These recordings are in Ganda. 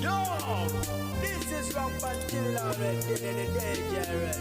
Yo, this is Rampant Killer Red, DJ Red.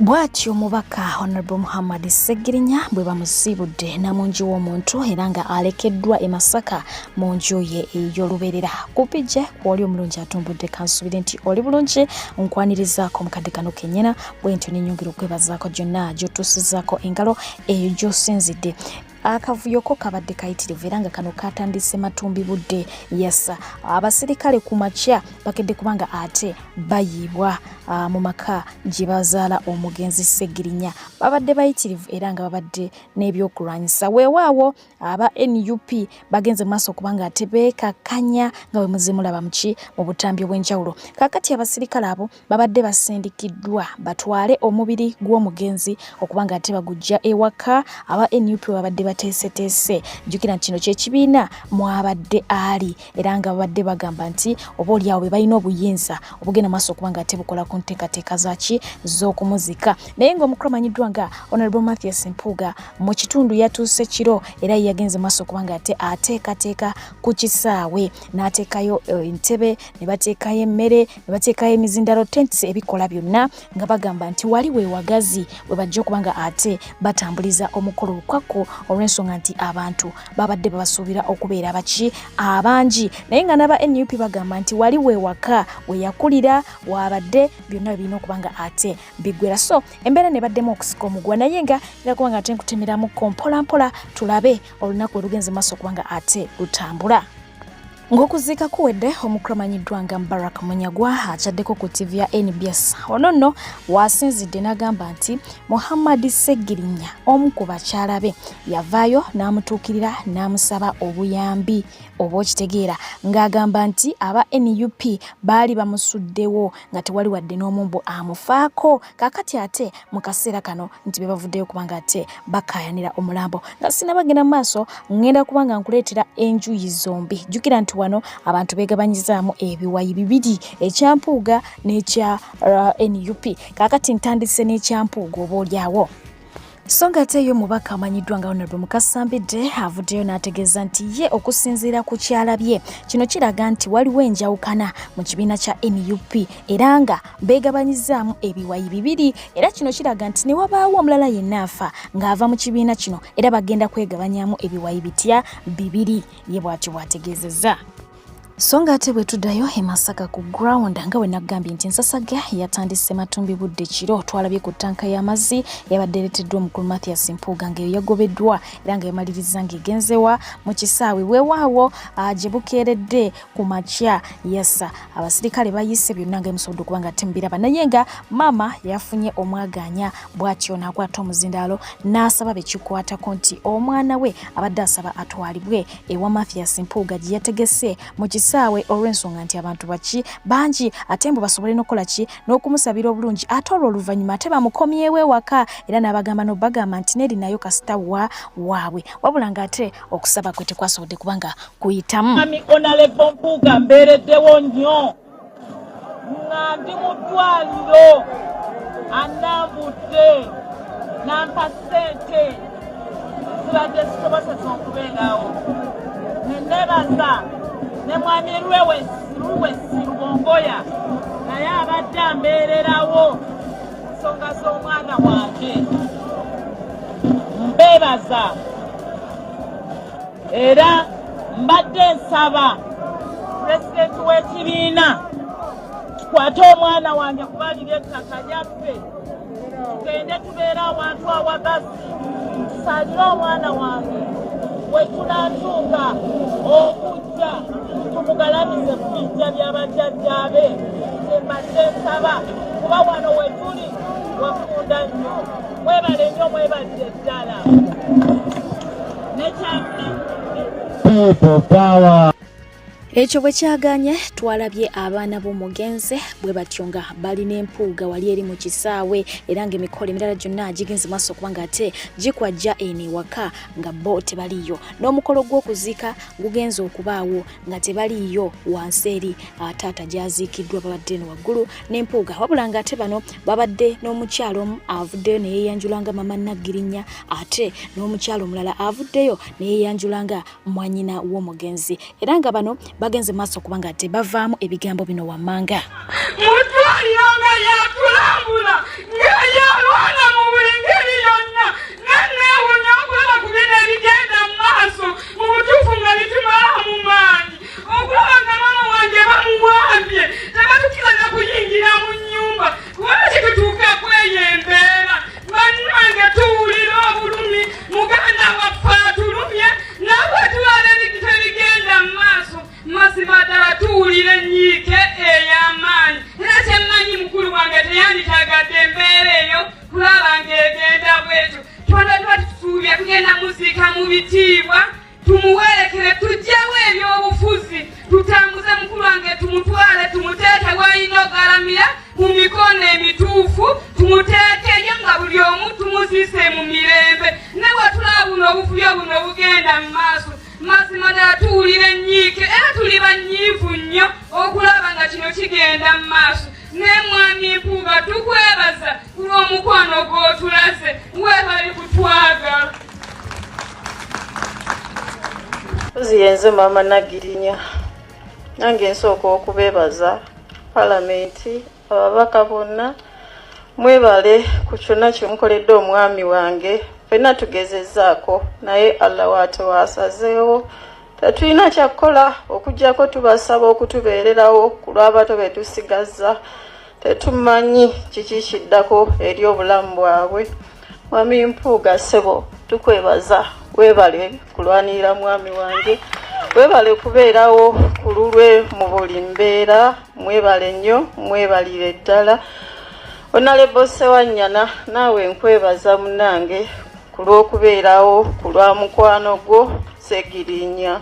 Bw'atyo omubaka Honorable Muhammad Ssegirinya bwe bamusiibudde namungi w'omuntu era nga alekeddwa e Masaka mu nju ye ey'olubeerera. Kupijje kw'oli omulungi atumbudde, kansubire nti oli bulungi, nkwanirizaako mukadde kano kennyina bwentyo nenyongera okwebazaako gyonna gy'otuusizaako engalo eyo gy'osinzidde. Akavuyo ko kabadde kayitirivu era nga kano katandise matumbi budde. Yasa abasirikale ku makya bakedde kubanga ate bayiibwa mu maka gye bazaala omugenzi Ssegirinya. Babadde bayitirivu era nga babadde n'ebyokulwanyisa. Weewaawo aba NUP bagenze maaso kubanga ate beekakkanya nga bwe muze mulaba muki mu butambi obw'enjawulo. Kaakati abasirikale abo babadde basindikiddwa batwale omubiri gw'omugenzi okuba nga ate bagujja ewaka aba NUP babadde bateeseteese. Jjukira nti kino kyekibiina mwabadde ali era nga babadde bagamba nti oba oli awo be balina obuyinza obugenda maaso okuba nga ate bukola ku nteekateeka zaki z'okumuzika. Naye ng'omukulu amanyiddwa nga Honorable Mathias Mpuuga mu kitundu yatuuse kiro era ye yagenze maaso okuba nga ate ateekateeka ku kisaawe n'ateekayo entebe ne bateekayo emmere ne bateekayo emizindalo tents ebikola byonna nga bagamba nti wali we wagazi we bajja okuba nga ate batambuliza omukolo lukwakku olw'ensonga nti abantu babadde babasuubira okubeera baki abangi. Naye nga n'aba NUP bagamba nti wali we waka we yakulira waabadde byonna birina okuba nga ate biggwera. So embeera ne baddemu okusika omuguwa, naye nga era kuba nga ate nkutemeramuko mpola mpola tulabe olunaku olugenze maaso okuba nga ate lutambula. Ng'okuziika kuwedde, omukulu amanyiddwa nga Mubarak Munyagwa akyaddeko ku TV ya NBS. Ono nno waasinzidde n'agamba nti Muhammad Ssegirinya omu ku bakyala be yavaayo n'amutuukirira n'amusaba obuyambi oba okitegeera, ng'agamba nti aba NUP baali bamusuddewo nga tewali wadde n'omumbu amufaako. Kaakati ate mu kaseera kano nti be bavuddeyo kubanga ate bakaayanira omulambo. Nga sinabagenda mu maaso, ŋŋenda kuba nga nkuleetera enjuyi zombi. Jjukira nti wano abantu beegabanyizaamu ebiwayi bibiri, ekya Mpuuga n'ekya NUP. Kaakati ntandise n'ekya Mpuuga oba olyawo. So nga ate ye omubaka amanyiddwa nga Honorable Mukasa Mbidde avuddeyo n'ategeeza nti ye okusinziira ku kyalabye kino kiraga nti waliwo enjawukana mu kibiina kya NUP era nga beegabanyizaamu ebiwayi bibiri, era kino kiraga nti ne wabaawo omulala yenna afa ng'ava mu kibiina kino era bagenda kwegabanyamu ebiwayi bitya bibiri, ye bw'atyo bw'ategeezezza. So nga ate bwe tuddayo e Masaka ku ground, nga bwe nagambye nti ensasagge yatandise matumbi budde kiro, twalabye ku ttanka y'amazzi yabadde ereeteddwa omukulu Mathias Mpuuga ng'eyo yagobeddwa era nga yamalirizza ng'egenzewa mu kisaawe. Weewaawo gye bukeeredde ku makya yasa abasirikale bayise byonna nga emusobodde okuba nga temubiraba, naye nga maama yafunye omwagaanya bw'atyo n'akwata omuzindaalo n'asaba bekikwatako nti omwana we abadde asaba atwalibwe ewa Mathias Mpuuga gye yategese mu kisaawe olw'ensonga nti abantu baki bangi ate mbu basobole n'okukola ki n'okumusabira obulungi, ate olwo oluvannyuma ate bamukomyewo ewaka, era n'abagamba n'obagamba nti n'eri nayo kasita wa waabwe, wabula ng'ate okusaba kwe tekwasobodde kubanga kuyitamu. Mwami Honorable Mpuuga, mbeereddewo nnyo nga ndi mu ddwaliro, annambudde nampa ssente zibadde zisobosesa okubeerawo, ne nebaza ne mwami Ruwesi Rubongoya naye abadde ambeererawo nsonga z'omwana wange. Mbeebaza era mbadde nsaba pulezidenti w'ekibiina tukwate omwana wange kuba liri ettaka lyaffe, tugende tubeere awantu awagazi. Tusaalire omwana wange we tunaatuuka okujja tumugalamize ku bijja bya bajjajjaabe. Kyembadde nsaba kuba wano we tuli wafunda nnyo. Mwebale nnyo, mwebalire ddala. Nekyakuna People power. Ekyo bwe kyagaanye twalabye abaana b'omugenzi bwe batyo nga bali n'empuuga wali eri mu kisaawe era ng'emikolo emirala gyonna gigenze maaso okuba nga ate gikwajja eno ewaka nga bo tebaliiyo n'omukolo gw'okuziika gugenze okubaawo nga tebaliiyo wansi eri taata gy'aziikiddwa babadde eno waggulu n'empuuga wabula nga ate bano babadde n'omukyalo omu avuddeyo ne yeeyanjula nga mama Naggirinnya ate n'omukyalo omulala avuddeyo ne yeeyanjula nga mwanyina w'omugenzi era nga bano bagenze maaso okuba nga tebavaamu ebigambo bino wammanga. Mutwaliro nga yatulambula nga yalwana mu buli ngeri yonna nga neewunya okulaba ku bino ebigenda mu maaso mu butuufu nga bitumala mu maanyi okulaba nga maama wange bamuwambye tebatukiriza kuyingira mu nnyumba lwaki tutuuka kweyo embeera Bannange tuwulira obulumi, muganda waffe atulumye, nabwe tulaba ebintu ebigenda mu maaso. Mazima ddala tuwulira ennyiike ey'amaanyi, era kyemmanyi mukulu wange teyanditagadde embeera eyo kulaba ng'egenda bwetyo. Twanda tuba tusuubira tugenda muziika mu bitiibwa tumuwerekere tujjewo ebyobufuzi tutambuze mukulu wange tumutwale tumuteeke wayina ogalamira mu mikono emituufu tumuteekeyo nga buli omu tumuziise mu mirembe ne bwetulaba buno obuvuyo buno bugenda mu maaso mazima ddala tuwulira ennyiike era tuli banyiivu nnyo okulaba nga kino kigenda mu maaso ne mwami Mpuuga tukwebaza kulw'omukwano gw'otulaze webali kutwagala. Mpozi yenze maama Nagirinya. Nange nsooka okubeebaza palamenti, ababaka bonna mwebale ku kyonna kye mukoledde omwami wange. Ffenna tugezezzaako naye Allah waate waasazeewo. Tetulina kyakukola okuggyako tubasaba okutubeererawo ku lw'abato be tusigazza. Tetumanyi kiki kiddako eri obulamu bwabwe. Mwami Mpuuga ssebo tukwebaza webale kulwanirira mwami wange webale kubeerawo ku lulwe mu buli mbeera mwebale nnyo mwebalire ddala Honorable Ssewanyana naawe nkwebaza munange ku lw'okubeerawo ku lwa mukwano gwo Ssegirinya.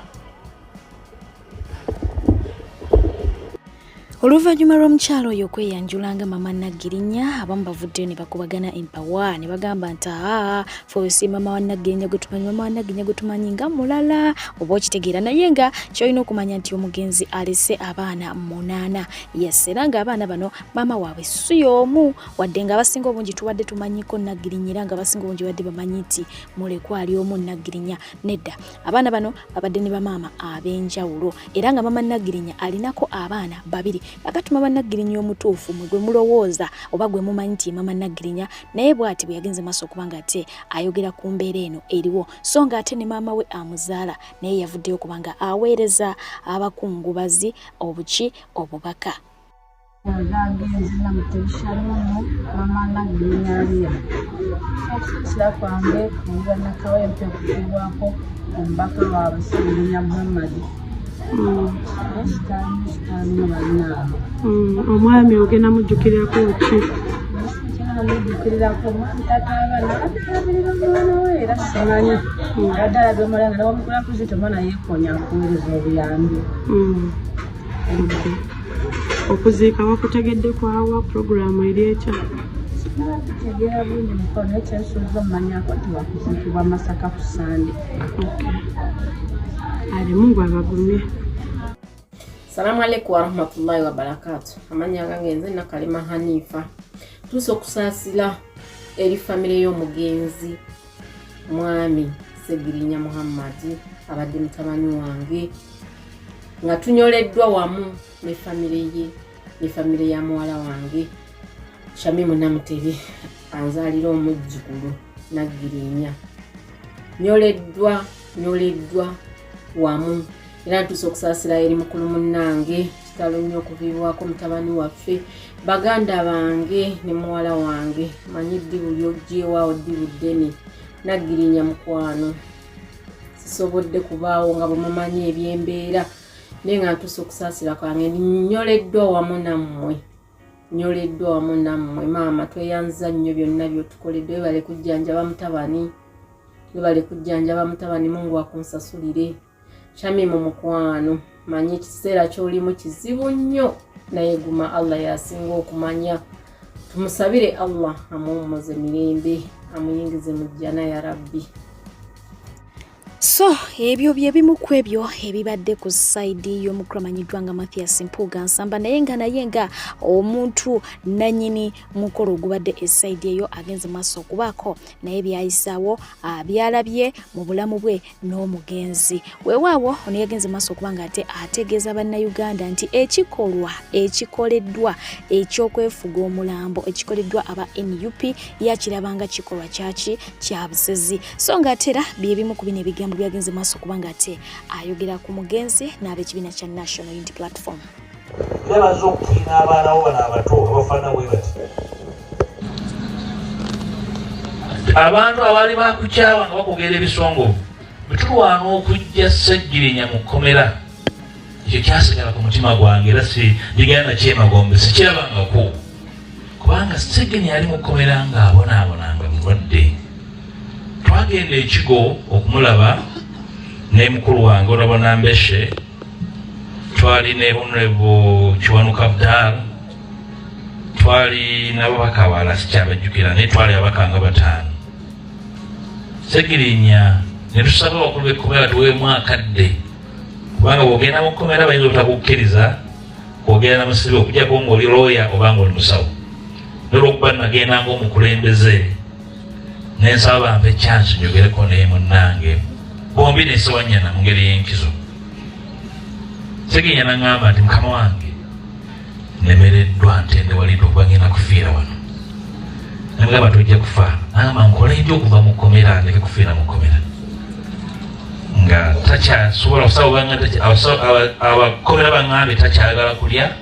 Oluvannyuma lw'omukyala oyo okweyanjula nga mama Nagirinya, abamu bavuddeyo ne bakubagana empawa ne bagamba nti aa fe si mama wa Nagirinya gwe tumanyi, mama wa Nagirinya gwe tumanyi nga mulala oba okitegeera. Naye nga ky'olina okumanya nti omugenzi alese abaana munaana. Yes, era ng'abaana bano maama waabwe si y'omu, wadde ng'abasinga obungi tubadde tumanyiko Nagirinya era ng'abasinga obungi badde bamanyi nti mulekwa ali omu Nagirinya. Nedda, abaana bano babadde ne bamaama ab'enjawulo era nga mama Nagirinya alinako abaana babiri. Kakati mama Nagirinya omutuufu mwe gwe mulowooza oba gwe mumanyi nti ye mama Nagirinya, naye bw'ati bwe yagenze maaso okuba nga ate ayogera ku mbeera eno eriwo, so nga ate ne maama we amuzaala naye yavuddeyo okuba nga aweereza abakungubazi obuki obubaka. Gange nze Namutebi Shalom mama Nagirinya Aliyah. Okusaasira kwange kuli bannakawempe okufiibwako omubaka waabwe Ssegirinya Muhammad. Naye kitalo nnyo kitalo nnyo bannange. Omwami ogenda mujjukirako ki? Kyena mujjukirirako omwami taata w'abaana abadde alabirira omwana we era simanyi abadde alabira omwana nga newamugula ku zito omwana yeekoonya akuweereza obuyambi. Okuziika wakutegedde kwawa puroguraamu eri etya? Sinaba kutegeera bulungi mukono naye kyensuubiza omumanyako nti wakuziikibwa Masaka ku Sande. Ali Mungu abagumye. Salamu alaikum warahmatullahi wabarakatu. Amannya gange nze Nakalema Hanifa. Tuuse okusaasira eri famire y'omugenzi Mwami Ssegirinya Muhammad abadde mutabani wange nga tunyoleddwa wamu ne famire ye ne famire ya muwala wange Shamimu Namutebi anzaalira omujjukulu Naggirinya. Nyoleddwa nyoleddwa wamu era ntuuse okusaasira eri mukulu munnange kitalo nnyo okuviibwako mutabani waffe baganda bange ne muwala wange manyi ddibu ly'oggyeewaawo ddibu ddene. Naggirinya mukwano, sisobodde kubaawo nga bwe mumanyi ebyembeera, naye nga ntuusa okusaasira kwange, nyoleddwa wamu nammwe, nyoleddwa wamu nammwe. Maama, tweyanza nnyo byonna by'otukoledde. Webale kujjanjaba mutabani, webale kujjanjaba mutabani. Mungu akunsasulire. Shamimu mukwano, manyi ekiseera ky'olimu kizibu nnyo, naye guma, Allah yasinga okumanya. Tumusabire Allah amuwummuze mirembe, amuyingize mu jjana ya Rabbi. So ebyo bye bimu ku ebyo ebibadde ku sayidi y'omukulu amanyiddwa nga Mathias Mpuuga Nsamba, naye nga omuntu nannyini mukolo ogubadde esayidi eyo agenze maaso okubaako naye byayisaawo byalabye mu bulamu bwe n'omugenzi. Weewaawo ono yagenze maaso okuba nga ate ategeeza Bannayuganda nti ekikolwa ekikoleddwa eky'okwefuga omulambo ekikoleddwa aba NUP yakirabanga kikolwa kyaki kya busezi, so nga ate era bye bimu ku bino ebigambo byagenze maaso okuba nga ate ayogera ku mugenzi n'ab'ekibiina kya National Unity Platform. Era bazze okukiina abaana bo bano abato abafaanana bwe bati. Abantu abaali bakukyawa nga bakwogera ebisongovu, bwe tulwana okujja Ssegirinya mu kkomera, ekyo kyasigala ku mutima gwange era ndigenda nakyemagombe, sikirabangako, kubanga Ssegirinya yali mu kkomera ng'abonaabona nga mulwadde. Twagenda ekigo okumulaba ne mukulu wange Honorable Nambeshe, twali ne Honorable Kiwanuka Abdal, twali n'ababaka abalala sikyabajjukira, naye twali ababaka nga 5. Ssegirinya ne tusaba abakulu b'ekkomera batuweemu akadde, kubanga bw'ogenda mu kkomera bayinza obutakukkiriza kwogera na musibe okuggyako ng'oli looya oba ng'oli musawo. Nolwokuba nagenda ng'omukulembeze nensaba bampe chance njogereko naye munnange bombi nesewanyana mu ngeri y'enkizo. Ssegirinya naŋŋamba nti mukama wange nemereddwa ntende walidde okuba ngenda kufiira wano. Namugamba tojja kufa. Nagamba nkole ntya okuva mu kkomera ndeke kufiira mu kkomera, nga takyasobola abakomera baŋŋambye takyagala kulya,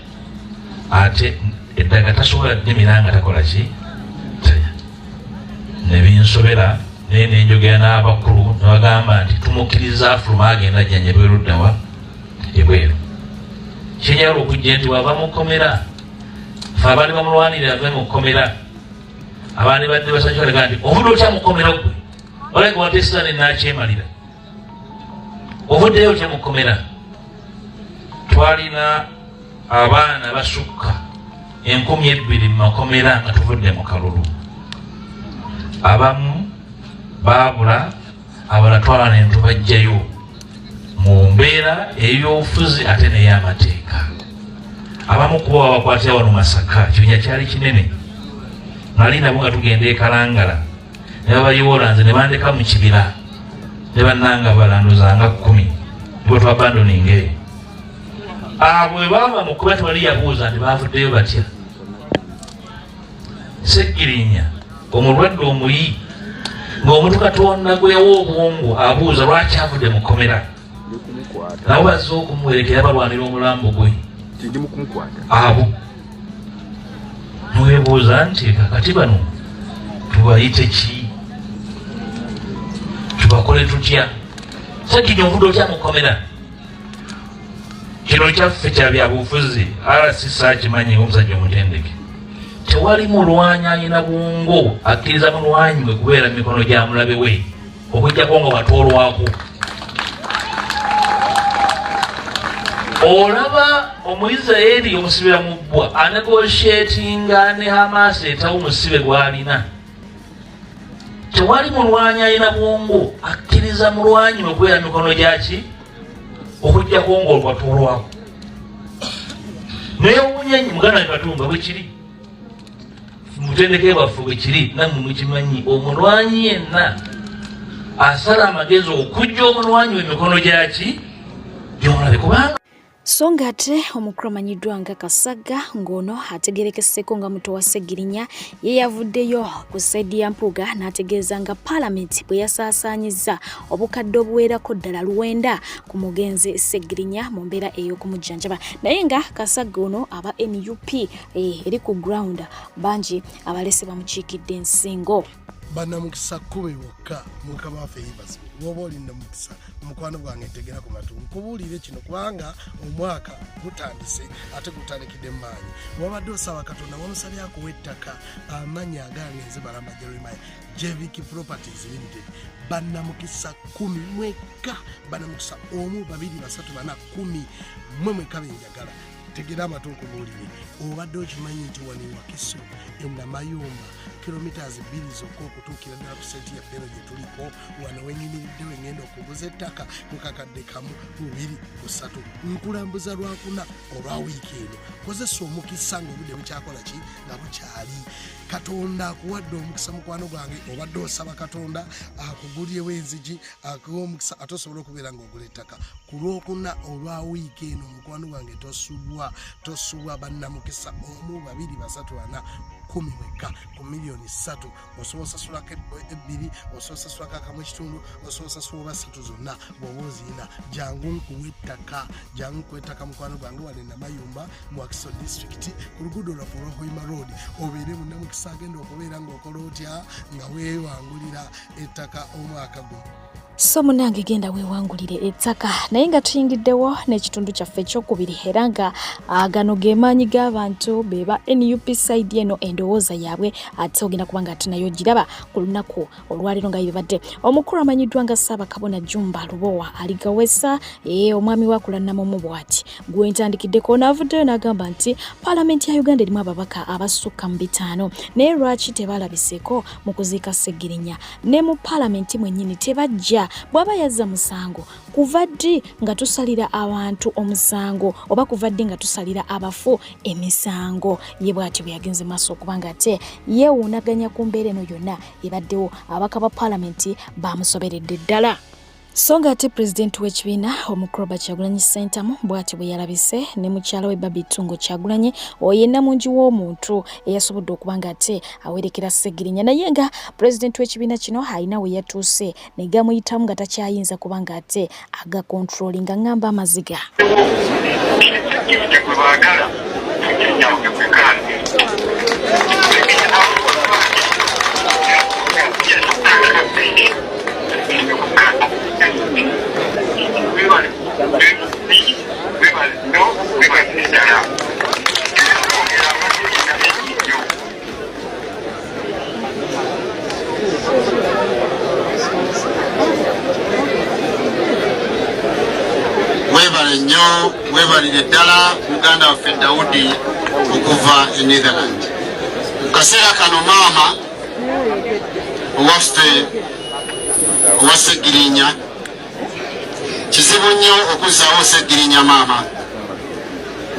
ate eddagala tasobola ddimira nga takola ki nebinsobera. Naye nenjogera n'abakulu ne bagamba nti tumukkiriza afuluma agenda ajjanjabwe luddawa ebweru. Kyenjagala okujja nti wava mu kkomera, fe abaali bamulwanirira ave mu kkomera, abaali badde basanyuka nti ovudde otya mu kkomera gwe olabika wateeseza ne nakyemalira, ovuddeyo otya mu kkomera? Twalina abaana basukka 2000 mu makomera nga tuvudde mu kalulu, abamu baabula, abalala twala ne tubajjayo mu mbeera ey'obufuzi ate n'ey'amateeka. Abamu kuba babakwatira wano Masaka, kibinja kyali kinene, nali nabo nga tugenda e Kalangala ne babayoola, nze ne bandeka mu kibira ne bannanga balanduza nga 10 nibo twabandoninga eyo. Abo bwe baava mu kuba tewali yabuuza nti baavuddeyo batya. Ssegirinya omulwadde omuyi ng'omuntu Katonda gwe yawa obwongo abuuza lwaki avudde mu kkomera, nabo bazze okumuwerekera balwanira omulambo gwe. Abo nwebuuza nti kakati bano tubayite ki, tubakole tutya? Ssegirinya ovudde otya mu kkomera? Kino kyaffe kya byabufuzi, RCC akimanyi ng'omusajja omutendeke. Tewali mulwanyi alina bwongo akkiriza mulwanyi we kubeera mu mikono gya mulabe we okuggyako nga watoolwako. Olaba Omuisiraeri omusibira mu bbwa anegoshetinga ne Hamas etawo musibe gw'alina. Tewali mulwanyi alina bwongo akkiriza mulwanyi we kubeera mu mikono gyaki okuggyako ng'olwatuulwako. Newuunya nnyo muganda wange Katumba, bwe kiri mutendeke bwaffe bwe kiri, nammwe mukimanyi, omulwanyi yenna asala amagezi okujja omulwanyi we mikono gyaki gyomulabe kubanga. So ng'ate omukulu amanyiddwa nga Kasagga ng'ono ategeerekeseeko nga muto wa Ssegirinya ye yavuddeyo ku sayidi ya Mpuuga n'ategeeza nga Palamenti bwe yasaasaanyizza obukadde obuwerako ddala 900 ku mugenzi Ssegirinya mu mbeera ey'okumujjanjaba, naye nga Kasagga ono aba NUP eri ku ground bangi abalese bamukiikidde ensingo. Bannamukisa kkumi bokka. Mukama waffe yeebazibwe. Bw'oba oli nnamukisa, mukwano gwange, ntegera ku matu nkubuulire kino, kubanga omwaka gutandise ate gutandikidde mu maanyi. Wabadde osaba Katonda, wamusabye akuwa ettaka. Amannya agange nze Balamba Jeremiah, Jevik Properties Limited. Bannamukisa 10 mwekka, bannamukisa 1, 2, 3, 4, 10, mmwe mwekka benjagala. Tegera amatu nkubuulire. Obadde okimanyi nti wano e Wakiso enamayumba kilometers 2 zokka okutuukira ddala ku site yaffe eno gye tuliko wano wenyimiridde, wengenda okuguza ettaka ku kakadde 1, 2, 3? Nkulambuza Lwakuna olwa wiiki eno. Kozesa omukisa ng'obudde bukyakola ki, nga bukyali. Katonda akuwadde omukisa, mukwano gwange. Obadde osaba Katonda akugulyewo enzigi, akuwa omukisa ate osobola okubeera ng'ogula ettaka ku Lwokuna olwa wiiki eno. Mukwano gwange, tosubwa, tosubwa. Bannamukisa 1, 2, 3, 4, 10 mwekka ku miliyoni 3. Osobola osasulako 2, osobola osasulako 1.5, osobola osasula oba 3 zonna bw'oba oziyina. Jangu nkuwa ettaka, jangu nkuwa ettaka, mukwano gwange, wano Namayumba mu Wakiso District ku luguudo lwaffe olwa Hoima Road. Obeere munnamukisa agenda okubeera ng'okola otya, nga weewangulira ettaka omwaka guno. So munange, genda weewangulire ettaka. Naye nga tuyingiddewo n'ekitundu kyaffe ekyokubiri, era nga gano ge maanyi g'abantu be ba NUP side eno, endowooza yaabwe ate ogenda kuba nga ate nayo giraba ku lunaku olwaleero nga bibadde. Omukulu amanyiddwa nga Ssaabakabona Jumba Lubowa Aligawesa, omwami wa Kulanamumu, bw'ati gwe ntandikiddeko, n'avuddeyo n'agamba nti paalamenti ya Uganda erimu ababaka abasukka mu 500, naye lwaki tebalabiseeko mu kuziika Ssegirinya? Ne mu paalamenti mwennyini tebajja. Bw'aba yazza musango, kuva ddi nga tusalira abantu omusango, oba kuva ddi nga tusalira abafu emisango? Ye bw'atyo bwe yagenze maaso okuba nga ate yeewuunaganya ku mbeera eno yonna ebaddewo. Ababaka ba paalamenti bamusoberedde ddala. So nga ate pulezidenti w'ekibiina omukulu Robert Kyagulanyi Ssentamu bw'atyo bwe yalabise ne mukyala we Barbie Itungo Kyagulanyi, oyo yenna mungi w'omuntu eyasobodde okuba nga ate awerekera Ssegirinya. Naye nga pulezidenti w'ekibiina kino alina we yatuuse ne gamuyitamu nga takyayinza kuba nga ate agakontrolinga, ngamba amaziga. Gwe baagala Webale nnyo, webalire ddala muganda waffe Dawudi okuva e Netherland. Mu kaseera kano maama owaffe owa Segirinya, kizibu nnyo okuzzaawo Segirinya maama,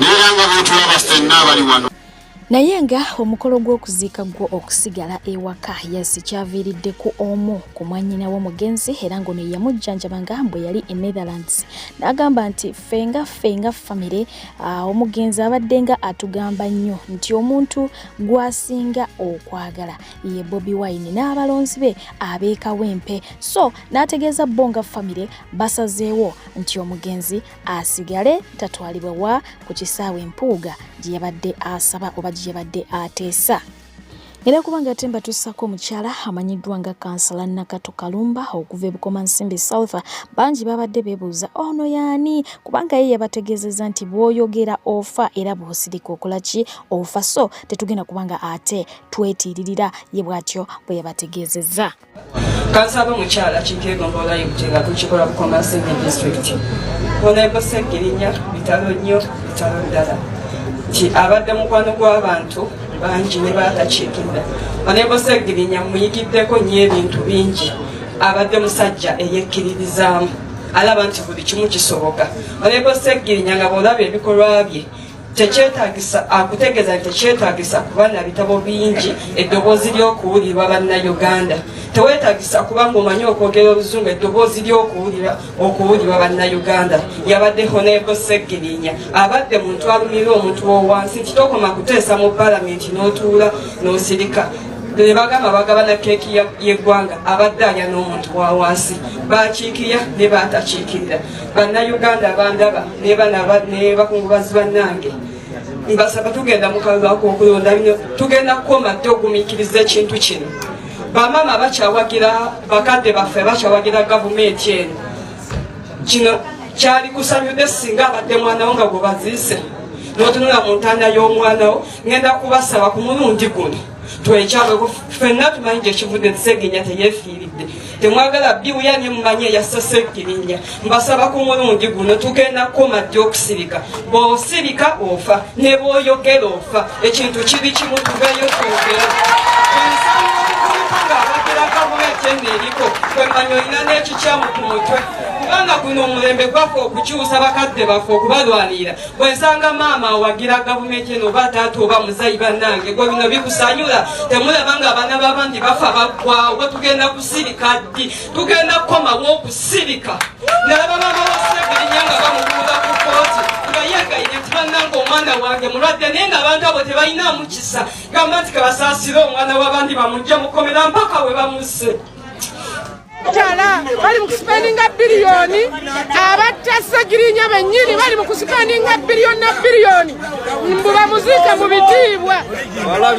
naye era nga bwetulaba ffenna abali wano. Naye nga omukolo gw'okuziika gwo okusigala ewaka yasi kyaviiriddeko omu ku mwannyina w'omugenzi, era ng'ono yamujjanjabanga bwe yali e Netherlands, n'agamba nti ffe nga famire, omugenzi abadde nga atugamba nnyo nti omuntu gw'asinga okwagala ye Bobi Wine n'abalonzi be ab'e Kawempe. So n'ategeeza bo nga famire basazeewo nti omugenzi asigale tatwalibwa wa ku kisaawe Mpuuga gye yabadde asaba oba gye yabadde ateesa. Era kubanga ate mbatuusako omukyala amanyiddwa nga kansala Nakato Kalumba okuva e Bukomansimbi South. Bangi babadde beebuuza ono yaani, kubanga ye yabategeezezza nti bw'oyogera ofa, era bw'osirika okola ki, ofa. So tetugenda kubanga ate twetiiririra. Ye bw'atyo bwe yabategeezezza. Kansaba mukyala Kinkegombolola nga tukikola Bukomansimbi District. Honorable Segirinya, bitalo nnyo, bitalo ddala nti abadde mukwano gw'abantu bangi ne baatakiikirira. Honorable Segirinya muyigiddeko nnyo ebintu bingi. Abadde musajja eyekkiririzaamu, alaba nti buli kimu kisoboka. Honorable Segirinya nga bw'olaba ebikolwa bye, tekyetagisa akutegeeza nti tekyetagisa kuba na bitabo bingi eddoboozi ly'okuwulirwa Bannayuganda. Teweetagisa kuba ng'omanyi okwogera Oluzungu eddoboozi ly'okuwulirwa okuwulirwa Bannayuganda. Yabadde Honorable Segirinya abadde muntu alumirira omuntu w'owansi, nti tokoma kuteesa mu palamenti n'otuula n'osirika ne bagamba bagabana keeki y'eggwanga. Abadde alya n'omuntu wa wansi, bakiikirya ne baatakiikirira. Bannayuganda bandaba ne bakungubazi bannange, mbasaba, tugenda mu kalulu ak'okulonda bino, tugenda kukoma dde ogumiikiriza ekintu kino? Bamaama bakyawagira, bakadde baffe bakyawagira gavumenti eno. Kino kyali kusanyudde singa abadde mwana wo nga gwe baziise n'otunula mu ntaana y'omwana wo. Ngenda kubasaba ku mulundi guno twekyabwe, ffenna tumanyi gye kivudde. Ssegirinya teyeefiiridde, temwagala biwuya ne mumanyi eyassa Ssegirinya. Mbasaba ku mulundi guno, tugenda kukoma ddi okusirika? Bw'osirika ofa, ne bw'oyogera ofa. Ekintu kiri kimu, tuveeyo twogera. Ensanga okukuliko ng'abagira gavumenti eno eriko, kwemanya olina n'ekikyamu ku mutwe, kubanga guno omulembe gwaffe okukyusa bakadde baffe, okubalwanirira. Bwensanga maama awagira gavumenti eno, oba taata oba muzayi, bannange, gwe bino bikusanyula? Temulaba nga abaana b'abandi bafa baggwawo? Tugenda kusirika ddi? Tugenda kukomawo okusirika? Nalaba maama wa Ssegirinya nga bamubuuza ku kooti nga yeegayirira nti bannange, omwana wange mulwadde, naye nga abantu abo tebalinamu kisa. Gamba nti kebasaasire omwana w'abandi, bamugje mukomera mpaka we bamusse. Jala bali mu kusipendinga biliyoni, abatta Ssegirinya bennyini bali mu kusipendinga biliyoni na biliyoni mbu bamuziike mu bitiibwa.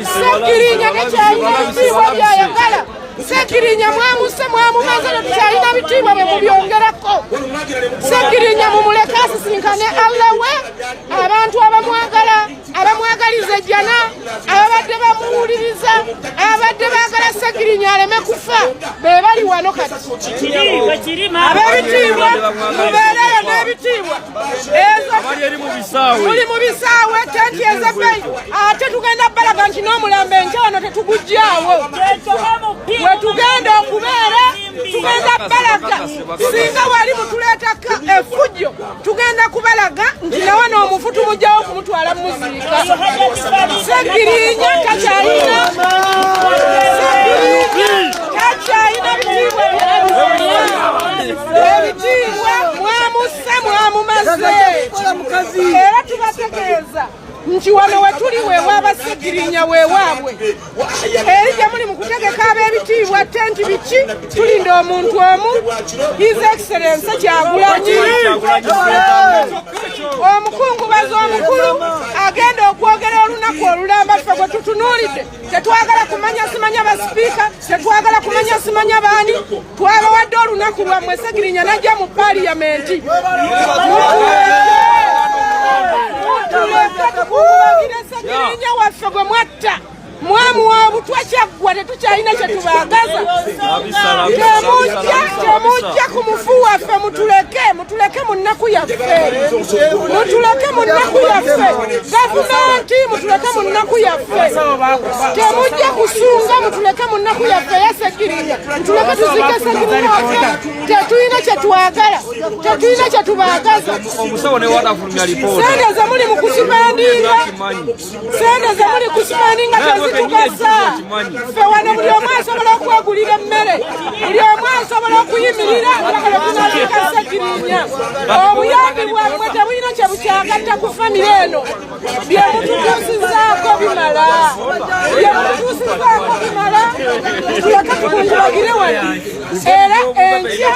Ssegirinya tekyalina bitiibwa byayagala. Ssegirinya mwamuse, mwamumaze, tetukyalina bitiibwa bwe mubyongerako. Ssegirinya mumuleke asisinkane Allah we. Abantu abamwagala, abamwagaliza ejjana, ababadde bamuwuliriza, ababadde baagala Ssegirinya aleme kufa, be bali wano kati. Ab'ebitiibwa, mubeereyo n'ebitiibwa ezo muli mu bisaawe, tenti ez'ebbeeyi. Ate tugenda balaga nti n'omulambo enkya wano tetugugyawo. We tugenda okubeera, tugenda balaga singa wali mutuleetako effujjo, tugenda kubalaga nti nawe n'omufu tumugyawo okumutwala muziika. Segirinya takyalina, Segirinya takyalina bitiibwa. Ebitiibwa mwamusse, mwamumaze. Era tubategeeza nti wano wetuli weewaaba Segirinya, weewaabwe eri gye muli mu kutegeka ab'ebitiibwa tenti biki. Tulinda omuntu omu, His Excellence Kyagulanyi, omukungubazi omukulu, agenda okwogera olunaku olulamba. Ffe gwe tutunuulidde. Tetwagala kumanya simanya basipiika, tetwagala kumanya simanya baani. Twabawadde olunaku lwammwe, Segirinya najja mu paliyamenti. Mutuleke tukungubagire Segirinya waffe gwe mwatta, mwamuwa obutwa, kyaggwa, tetukyalina kyetubaagaza. Temujja, temujja ku mufu waffe. Mutuleke, mutuleke mu nnaku yaffe, mutuleke mu nnaku yaffe. Gavumenti, mutuleke mu nnaku yaffe. Temujja kusunga, mutuleke mu nnaku yaffe eya Segirinya. Mutuleke tuzike Segirinya waffe. Tetulina kyetwagala, tetulina kyetubaagaza. Omusawo ne watafulumya lipoota. Sente zemuli mu kusipendinga, sente zemuli kusipendinga tezitugasa ffe wano. Buli omu asobola okwegulira emmere, buli omu asobola okuyimirira mpaka lwe tunaziika Segirinya. Obuyambi bwammwe tebulina kye bukyagatta ku famire eno. Bye mututuusizaako bimala, bye mututuusizaako bimala. Tuleke tukungubagire wano. Era enkya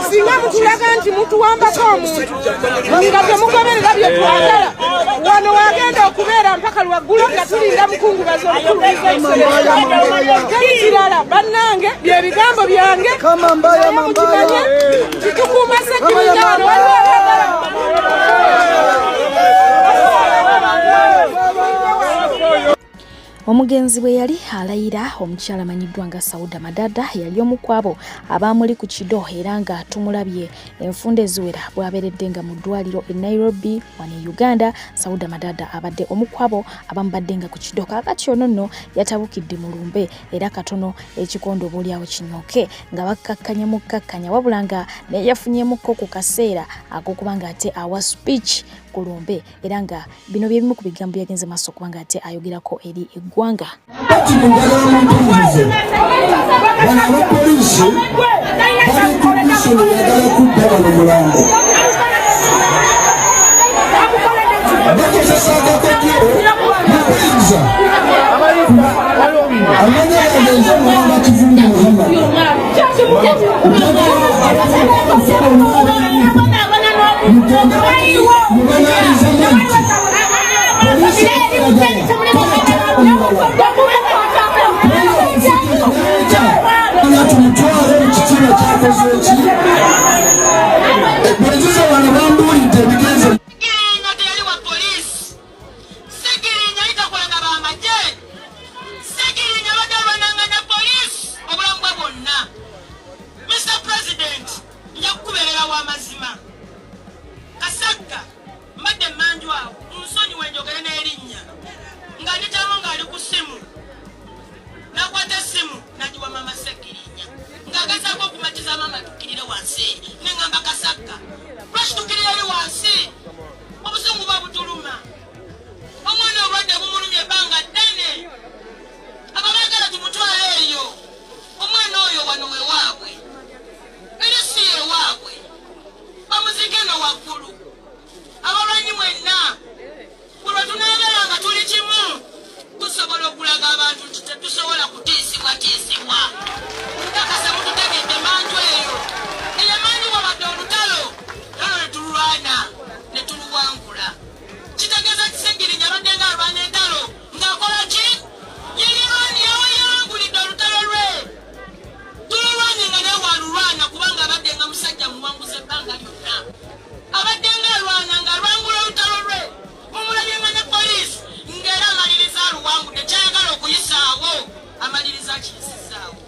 singa mutulaga nti mutuwambako omuntu nga temugoberera bye twagala, wano wagenda okubeera mpaka lwaggulo nga tulinda mukungubazi omukulu. Teri kirala, bannange, bye bigambo byange. Naye mukimanye nti tukuuma Segirinya wano. Waliwo abaagala. Omugenzi bwe yali alayira, omukyala amanyiddwa nga Sauda Madada yali omu ku abo abaamuli ku kido, era nga tumulabye enfunda eziwera bw'abeeredde nga mu ddwaliro e Nairobi wano e Uganda. Sauda Madada abadde omu ku abo abamubadde nga ku kido. Kaakati ono nno yatabukidde mu lumbe, era katono ekikondo oboolyawo kinyooke nga bakkakkanya mu kkakkanya, wabula nga naye yafunyemukko ku kaseera ak'okuba nga ate awa speech ku lumbe, era nga bino bye bimu ku bigambo byagenze maaso okuba nga ate ayogerako eri eggwanga. Kati njagala mumpulize. Bano abapoliisi bali ku mission eyagala kudda bano mulambo. Bakozesa akakodyo mukuyinza. Amanya gange nze Muwanga Kivumbi Muhammad. Mugende mubanalize nti poliisi ekolagana omulala. ki? Bulijjo wano bambuulidde ebigenze. Ssegirinya teyali wa poliisi. Ssegirinya yali takolanga b'amagye. Ssegirinya abadde alwananga na poliisi obulamu bwe bwonna. Mr President, nja kukubeerera w'amazima. Kasagga mbadde mmanju awo, nsonyiwe njogere n'erinnya. Nga nditamu ng'ali ku ssimu. Nakwata essimu nagiwa maama Ssegirinya ng'agezaako okumatiza maama tukkirire wansi. Ne ŋŋamba Kasagga, lwaki tukkirira eri wansi? Obusungu buba butuluma. Omwana obulwadde bumulumye ebbanga ddene. Abo baagala tumutwale eyo. Omwana oyo wano we waabwe. Eri si ye waabwe. Bamuziike eno waggulu. Abalwanyi mwenna, buli lwe tunaabeera nga tuli kimu, tusobola okulaga abantu nti tetusobola kutiisibwatiisibwa. Nkakasa mututegedde manju eyo. Eyo manju wabadde olutalo, nalwo ne tululwana ne tuluwangula. Kitegeeza nti Ssegirinya abadde ng'alwana entalo ng'akola ki? Yewangulidde olutalo lwe. Tululwanye nga naye walulwana kubanga abadde nga musajja muwanguzi ebbanga lyonna. Abadde ng'alwana ng'alwangula olutalo lwe. Mumulabye nga ne poliisi ng'era amaliriza aluwangudde, ky'ayagala okuyisaawo amaliriza akiyisizaawo.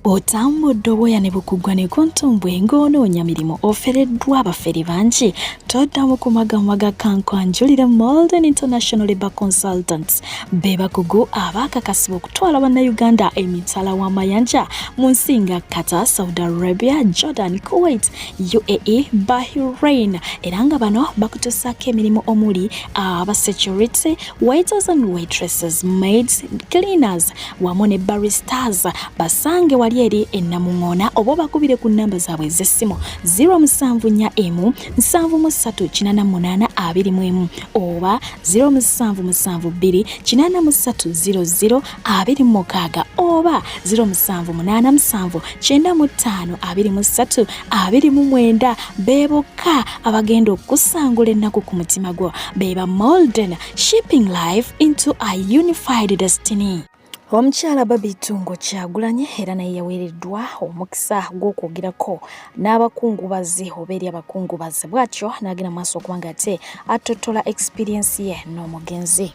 Otambudde obwoya ne bukugwa ne ku ntumbwe ng'onoonya mirimu, ofereddwa abafere bangi, toddamu kumagamaga. Kankwanjulire Molden International Labour Consultants, be bakugu abaakakasibwa okutwala Bannayuganda emitala w'amayanja mu nsi nga Qatar, Saudi Arabia, Jordan, Kuwait, UAE, Bahrain, era nga bano bakutuusaako emirimu omuli aba security, waiters and waitresses, maids, cleaners wamu ne baristas. Basange wali eri e Namuŋoona oba obakubire ku nnamba zaabwe ez'essimu 0741 73 88 21 oba 0772 83 00 26 oba 0787 95 23 29. Be bokka abagenda okusangula ennaku ku mutima gwo. Be ba Molden, shipping life into a unified destiny. Omukyala Barbie Itungo Kyagulanyi era naye yaweereddwa omukisa gw'okwogerako n'abakungubazi oba eri abakungubazi, bw'atyo n'agenda mu maaso okuba nga ate attottola experience ye n'omugenzi.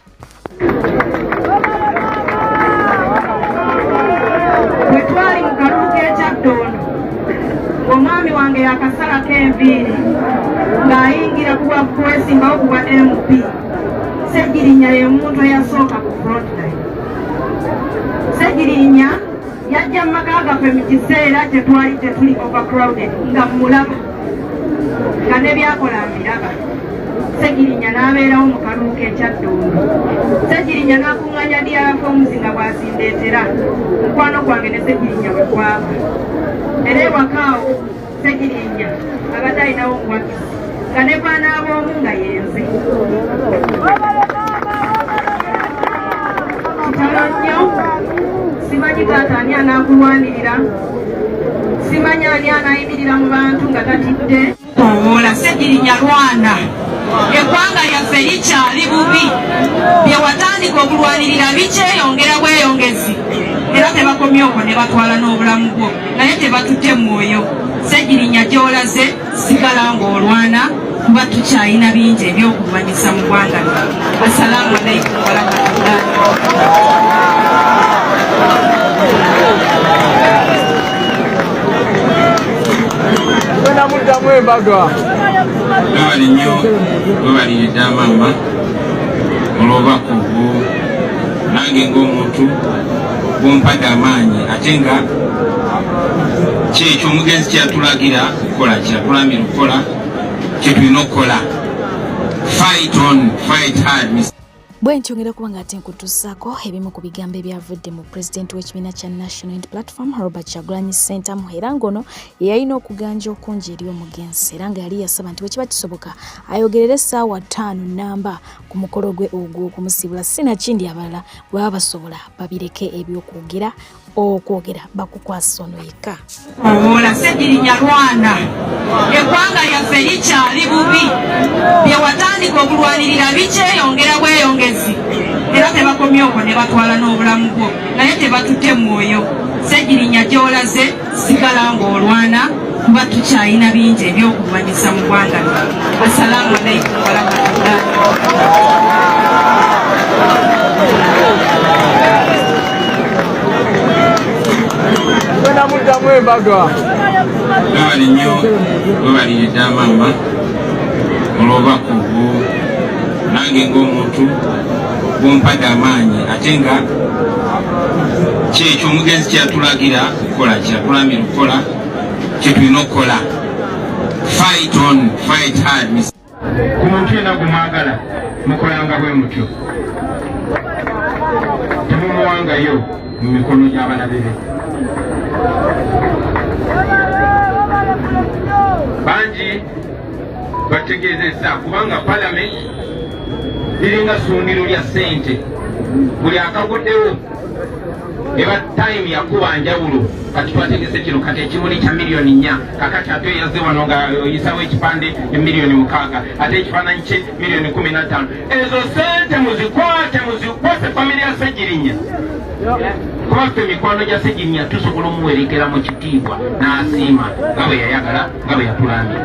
Bwe twali mu kalulu k'ekyaddondo, ng'omwami wange yakasalako enviiri ng'ayingira ku bwa kwesimbawo ku bwa MP, Ssegirinya ye muntu eyasooka ku frontline. Ssegirinya yajja mu maka gaffe mu kiseera kye twali tetuli overcrowded, nga mmulaba nga ne byakola mbiraba. Ssegirinya n'abeerawo mu kalulu k'ekyaddondo. Ssegirinya n'akuŋŋaanya DR forms nga bw'azindeetera. Mukwano gwange ne Ssegirinya bwe gwava. Era ewaka awo Ssegirinya abadde alinawo omuwagizi nga ne bw'anaaba omu nga yenze. Kitalo nnyo. Simanyi taata ani anaakulwanirira, simanyi ani anaayimirira mu bantu nga tatidde. Kowoola Ssegirinya, lwana, eggwanga lyaffe likyali bubi. Bye watandika okulwanirira bikyeyongera bweyongezi, era tebakomye okwo, ne batwala n'obulamu bwo, naye tebatutte mwoyo. Ssegirinya, gy'olaze sigala ng'olwana, kuba tukyalina bingi ebyokulwanyisa mu ggwanga lino. Assalaamu alaikum warahmatullahi. Muddamu embaga. Webale nnyo, webalire ddala maama olw'obubaka obwo. Nange ng'omuntu bwompadde amaanyi, ate nga kyekyo omugenzi kyeyatulagira okukola, kyeyatulamira okukola, kyetulina okukola. Fight on, fight hard, Mr. Bwe ntyo ngenda kuba nga ate nkutuusaako ebimu ku bigambo ebyavudde mu pulezidenti w'ekibiina kya National Unity Platform Robert Kyagulanyi Ssentamu, era ng'ono yeyalina okuganja okungi eri omugenzi, era nga yali yasaba nti bwe kiba kisoboka ayogerere essaawa 5 namba ku mukolo gwe ogw'okumusiibula, sinakindi abalala bwe baba basobola babireke ebyokwogera, okwogera bakukwasa ono yekka. Kowoola Ssegirinya, lwana, eggwanga lyaffe likyali bubi. Bye watandika okulwanirira bikyeyongera bweyongezi, era tebakomye okwo, ne batwala n'obulamu bwo, naye tebatutte mwoyo. Ssegirinya gy'olaze sigala ng'olwana kuba tukyalina bingi ebyokulwanyisa mu ggwanga lino. Assalaamu alaikum warahmatullahi. Muddamu embaga. Webale nnyo, webalire dda maama olw'obubaka obwo, nange ng'omuntu bumpadde amaanyi, ate nga kyekyo omugenzi kyeyatulagira okukola, kyeyatulamira okukola, kyetulina okukola. Fight on, fight hard. Ku muntu yenna gumwagala mukolanga bwe mutyo, temumuwangayo mu mikono gy'abalabe be. Bangi bategeezezza kubanga palamenti liringa ssundiro lya ssente, buli akaguddewo eba time yakuba njawulo. Kati twategese kino, kati ekimuli kya miliyoni 4, kakati ate yazze wano nga oyisawo ekipande emiliyoni 6, ate ekifaananyi kye miliyoni 15. Ezo sente muzikwate, muzikwase famire ya Ssegirinya, kuba ffe mikwano gya Ssegirinya tusobola omuwerekera mu kitiibwa n'asiima nga bwe yayagala, nga bwe yatulambye.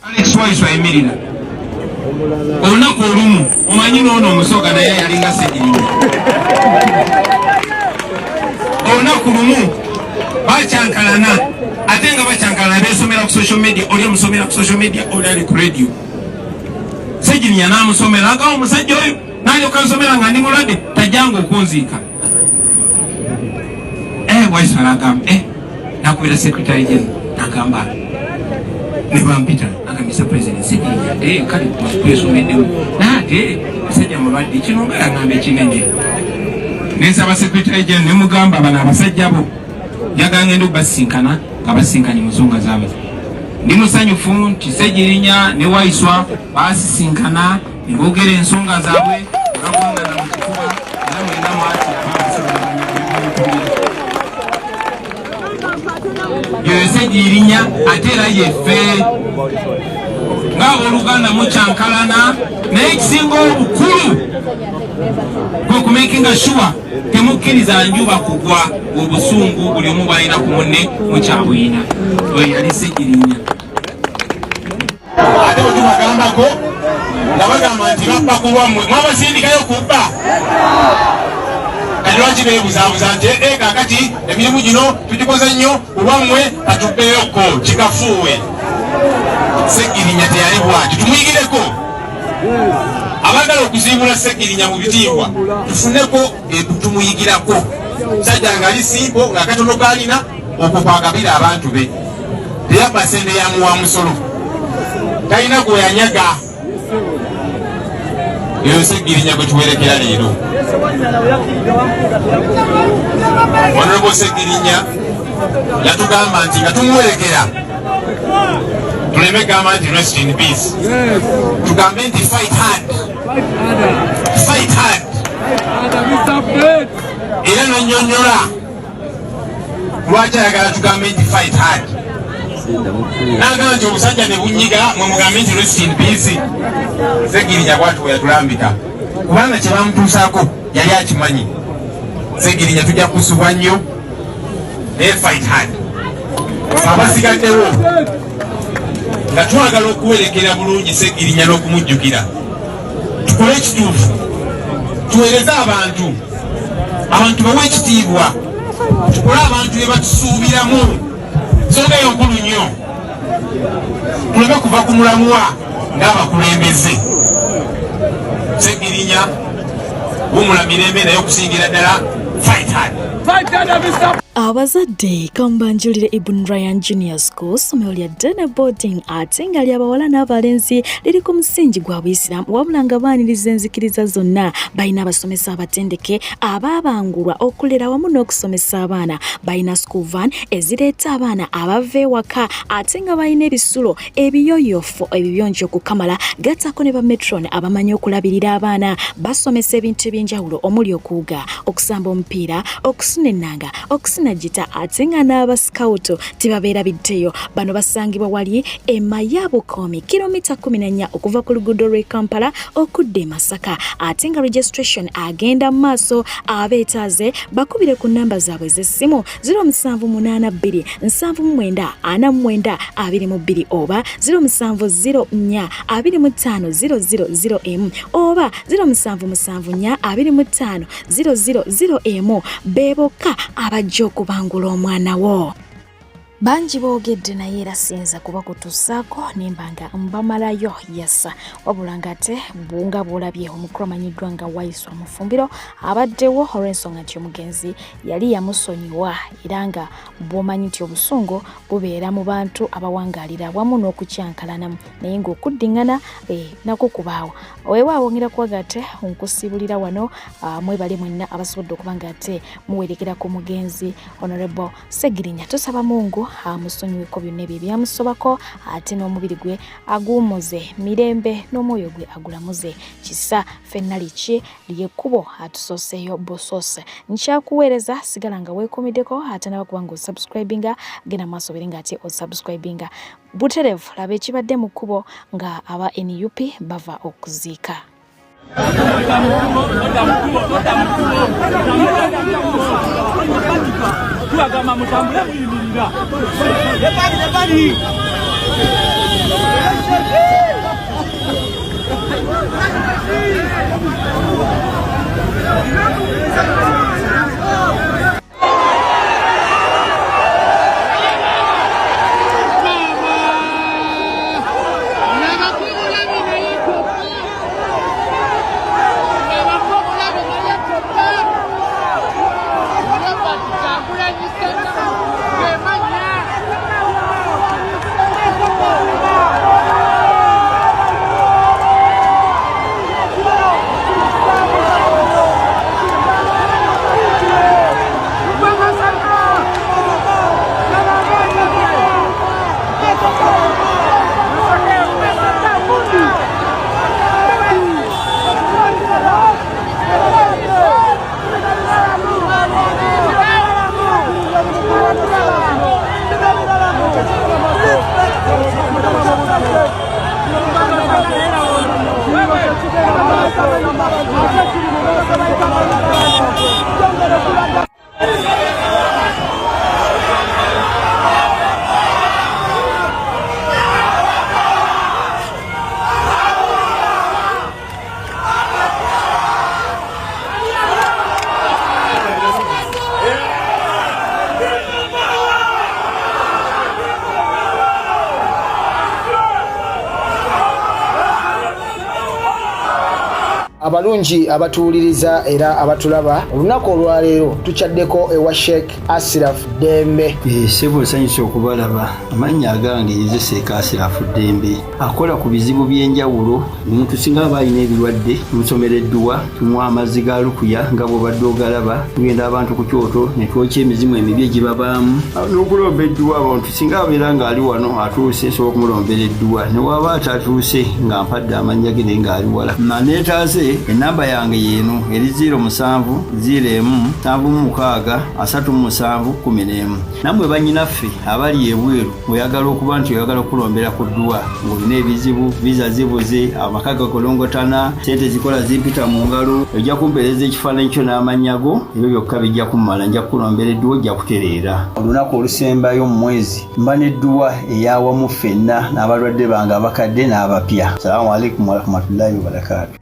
Alex Waiswa ayimirira olunaku olumu, omanyi noono omusoga naye yalinga Ssegirinya. Olunaku lumu bakyankalana, ate nga bakyankalana besomera ku social media, oli amusomera ku social media, oli ali ku radio. Ssegirinya n'amusomera, agawo omusajja oyo n'alyoka nsomera nga ndi mulwadde, tajjanga okunziika. Waiswa n'agamba, nakubira secretary general, nagamba ne bampita, agambisa president Ssegirinya, kale twesomeddemu, naye ate musajja mulwadde, kino nga yangamba ekinene. Nensaba secretary general, nemugamba bano abasajja bo njagala ngenda okubasisinkana nga basinkanye mu nsonga zaabwe. Ndi musanyufu nti Ssegirinya ne Waiswa basisinkana ne boogera ensonga zaabwe, ne bagwangana mu kifuba, era mwena mwati. Yoyo Ssegirinya, ate era yeffe ng'abooluganda mukyankalana, naye ekisinga obukulu kwe kumakinga sure temukkiriza njuba kugwa obusungu buli omu bwalina ku munne mukyabuyina. Oyo yali Ssegirinya. Ate bwe tubagambako nga bagamba nti babba ku lwammwe, mwabasindikayo kubba. Kati lwaki beebuzaabuza nti ee kakati emirimu gino tugikoze nnyo ku lwammwe, katubbeyokko kikafuuwe? Ssegirinya teyali bwati, tumuyigireko. Abaagala okuziibula Ssegirinya mu bitiibwa, tufuneko tumuyigirako. Musajja ng'ali simple, ng'akatono k'alina okwo kwagabira abantu be. Teyabba sente ya muwa musolo, talina gwe yanyaga. Eyo Ssegirinya gwe tuwerekera leero. Honorable Ssegirinya yatugamba nti nga tumuwerekera tuleme gamba nti rest in peace, tugambe nti fight hard, fight hard. Era nanyonyola lwaki ayagala tugambe nti fight hard. Nagamba nti obusajja ne bunyiga, mwe mugambe nti rest in peace. Ssegirinya bwati bwe yatulambika, kubanga kye bamutuusaako yali akimanyi. Ssegirinya, tujja kusubwa nnyo, naye fight hard. Abasigaddewo nga twagala okuwerekera bulungi Ssegirinya n'okumujjukira, tukole ekituufu, tuweereze abantu, abantu bawe ekitiibwa, tukole abantu bye batusuubiramu. Nsonga eyo nkulu nnyo, tuleme kuva ku mulamwa ng'abakulembeze. Ssegirinya, wumula mirembe, naye okusingira ddala fight hard. Abazadde, kambanjulire Ibn Ryan Junior School, ssomero lya day boarding ate nga lyabawala n'abalenzi, liri ku musingi gwa Buyisiraamu wabula nga baaniriza enzikiriza zonna. Balina abasomesa abatendeke abaabangulwa okulera wamu n'okusomesa abaana. Balina school van ezireeta abaana abava ewaka, ate nga balina ebisulo ebiyoyofu ebiyonjo okukamala, gattako ne bametron abamanyi okulabirira abaana. Basomesa ebintu ebyenjawulo omuli okuwuga, okusamba omupiira, okusuna ennanga, okusuna Sinagita ate nga n'abasikawuto tebabeerabiddeyo. Bano basangibwa wali e Mayabukomi, kilomita 14 okuva ku luguudo lw'e Kampala okudda e Masaka, ate nga registration agenda mu maaso. Abeetaaze bakubire ku nnamba zaabwe ez'essimu 0782 79 49 22 oba 0704 25 000 oba 0774 25 000 be bokka abajja okubangula omwana wo. Bangi boogedde naye era siyinza kubakutuusaako nemba nga mbamalayo yasa, wabula nga ate nga bw'olabye omukulu amanyiddwa nga Waiswa Mufumbiro abaddewo olw'ensonga nti omugenzi yali yamusonyiwa, era nga bw'omanyi nti obusungu bubeera mu bantu abawangaalira wamu n'okukyankalana, naye ng'okuddiŋŋana nakwo kubaawo. Weewaawo ngira kuwaga ate nkusiibulira wano. Mwebale mwenna abasobodde okuba nga ate muwerekera ku mugenzi Honorable Ssegirinya. Tusaba Mungu amusonyiweko byonna ebyo ebyamusobako, ate n'omubiri gwe aguwummuze mirembe n'omwoyo gwe agulamuze kisa. Ffenna liki lyekkubo atusooseeyo busoose. Nkyakuweereza, sigala nga weekuumiddeko. Atanaba kuba nga osubscribinga, genda mu maaso obeere nga ate osubscribinga butereevu. Laba ekibadde mu kkubo nga aba NUP bava okuziika. Tubagamba mutambule muyimirira. Abalungi abatuwuliriza era abatulaba, olunaku olwaleero tukyaddeko ewa Sheikh Asiraf Ddembe. Ssebo, nsanyuse okubalaba. Amannya agange nze Sheikh Asiraf Ddembe, akola ku bizibu by'enjawulo. Omuntu singa aba alina ebirwadde, tumusomera edduwa, tumuwa amazzi ga lukuya nga bw'obadde ogalaba. Tugenda abantu ku kyoto ne twokya emizimu emibi egibabaamu n'okulomba edduwa. Abantu singa abeera ng'ali wano atuuse, nsobola okumulombera edduwa, ne waba atatuuse nga mpadde amannya ge naye ng'ali wala naneetaaze. Ennamba yange yeeno eri 07 01 76 37 11. Nammwe bannyinaffe abali ebweru, oyagala okuba nti oyagala okulombera ku dduwa ng'olina ebizibu, viza zibuze, amaka gagolongotana, sente zikola zimpita mu ngalo, ojja kumpeereza ekifaananyi kyo n'amannya go, ebyo byokka bijja kummala, nja kukulombera edduwa, ojja kutereera. Olunaku olusembayo mu mwezi mba n'edduwa ey'awamu ffenna n'abalwadde bange abakadde n'abapya. Salaamu alaikum warahmatullahi wabarakaatu.